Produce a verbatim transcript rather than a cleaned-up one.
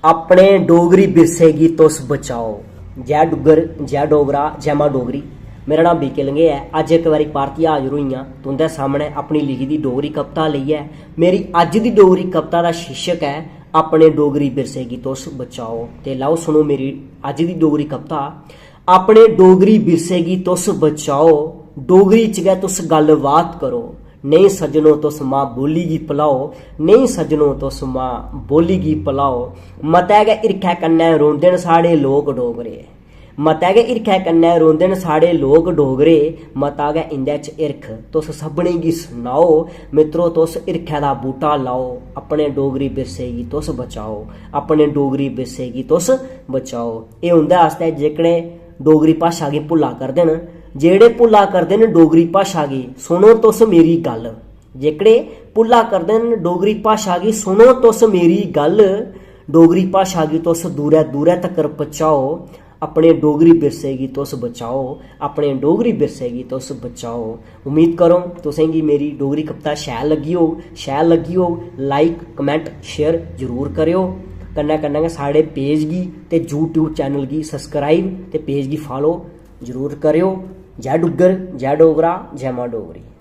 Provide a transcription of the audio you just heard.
अपने डोगरी बिरसे गी तुस बचाओ। जय डुग्गर, जय डोगरा, जय मां डोगरी। मेरा नांऽ बी के लंगेह ऐ। अज्ज इक बारी परतियै हाजर होई आं तुं'दे सामनै अपनी लिखी दी डोगरी कविता लेइयै। मेरी अज्ज दी डोगरी कविता दा शीर्षक ऐ अपने डोगरी बिरसे गी तुस बचाओ। ते लैओ सुनो मेरी अज्ज दी डोगरी कविता। अपने डोगरी बिरसे गी तुस बचाओ, डोगरी च गै तुस गल्ल बात करो। नेईं सज्जनो तुस मां बोली गी भुलाओ, नेईं सज्जनो तुस मां बोली गी भुलाओ। मतै गै हिरखै कन्नै रोंदे न साढ़े लोक डोगरे, मतै गै हिरखै कन्नै रोंदे न साढ़े लोक डोगरे। मता गै इं'दे च हिरख तुस सभनें गी सनाओ। मित्रो तुस हिरखै दा बूह्टा लाओ, अपने डोगरी बिरसे गी तुस बचाओ, अपने डोगरी बिरसे गी तुस बचाओ। एह् उं'दे आस्तै जेह्कड़े डोगरी भाशा गी भुल्ला करदे न, जेह्ड़े भुल्ला करदे न डोगरी भाशा गी, सुनो तुस मेरी गल्ल। जेह्कड़े भुल्ला करदे न डोगरी भाशा गी, सुनो तुस मेरी गल्ल। डोगरी भाशा गी तुस दूरै दूरै तक्कर पजाओ। अपने डोगरी बिरसे गी तुस बचाओ, अपने डोगरी बिरसे गी तुस बचाओ। उम्मीद करो तुसें गी मेरी डोगरी कविता शैल लग्गी होग। शैल लग्गी होग, like, comment, share जरूर करेओ। कन्नै कन्नै गै साढ़े page गी ते YouTube channel गी subscribe ते page गी follow जरूर करेओ। जय डुग्गर, जय डोगरा, जय मां डोगरी।